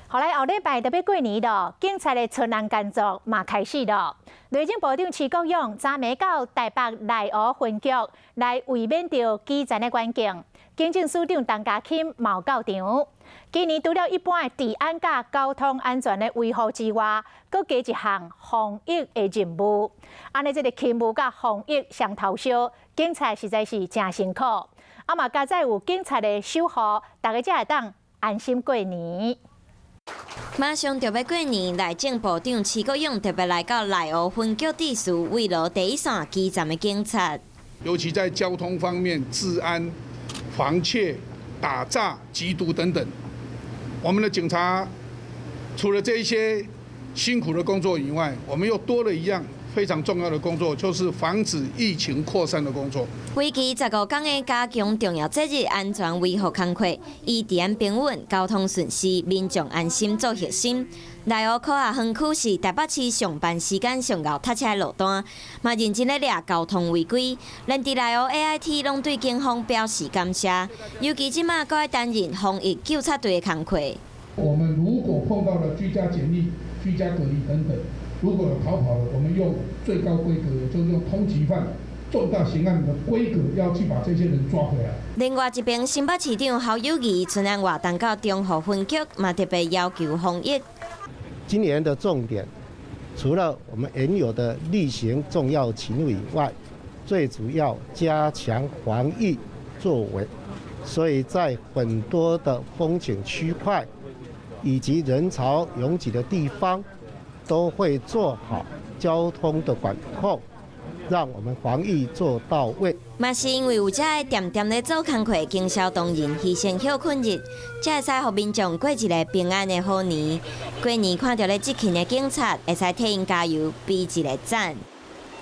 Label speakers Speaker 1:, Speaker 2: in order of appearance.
Speaker 1: 予來後禮拜就欲過年囉，警察的春尪工作嘛開始囉。內政部長徐國勇昨暝到台北內湖分局來慰勉著基層的員警，警政署長陳家欽嘛有到場。今年除了一般的治安佮交通安全的維護之外，閣加一項防疫的任務。按呢這个勤務佮防疫雙頭燒，警察實在是誠辛苦。啊嘛佳哉有警察的守護，大家才會當安心過年。
Speaker 2: 馬上就欲過年，內政部長徐國勇特別來到內湖分局致辭，慰勞第一線基層的警察。
Speaker 3: 尤其在交通方面、治安、防竊、打詐、緝毒等等，我們的警察除了這一些辛苦的工作以外，我們又多了一樣非常重要的工作，就是防止疫情擴散的工作。
Speaker 2: 為期15天的加強重要節日安全維護工課，以治安平穩、交通順遂、民眾安心做核心。內湖科學園區是台北市上班時間上𠢕塞車的路段，嘛認真咧掠交通違規。連佇內湖 AIT 攏對警方表示感謝，尤其這馬閣愛擔任防疫糾察隊的工課。
Speaker 3: 我們如果碰到了居家檢疫、居家隔離等等，如果有逃跑的，我們用最高規格，就是用通緝犯、重大刑案的規格，要去把這些人抓回來。
Speaker 2: 另外一邊，新北市長侯友宜春安活動到中和分局，嘛特別要求防疫。
Speaker 4: 今年的重點，除了我們原有的例行重要勤務以外，最主要加強防疫作為，所以在很多的風險區塊以及人潮擁擠的地方，都會做好交通的管控，讓我們防疫做到位。
Speaker 2: 嘛是因為有遮个恬恬咧做工課，警消同仁犧牲歇睏日，才會使予民眾過一个平安的好年。過年看著咧執勤的警察，會使替𪜶加油，比一个讚。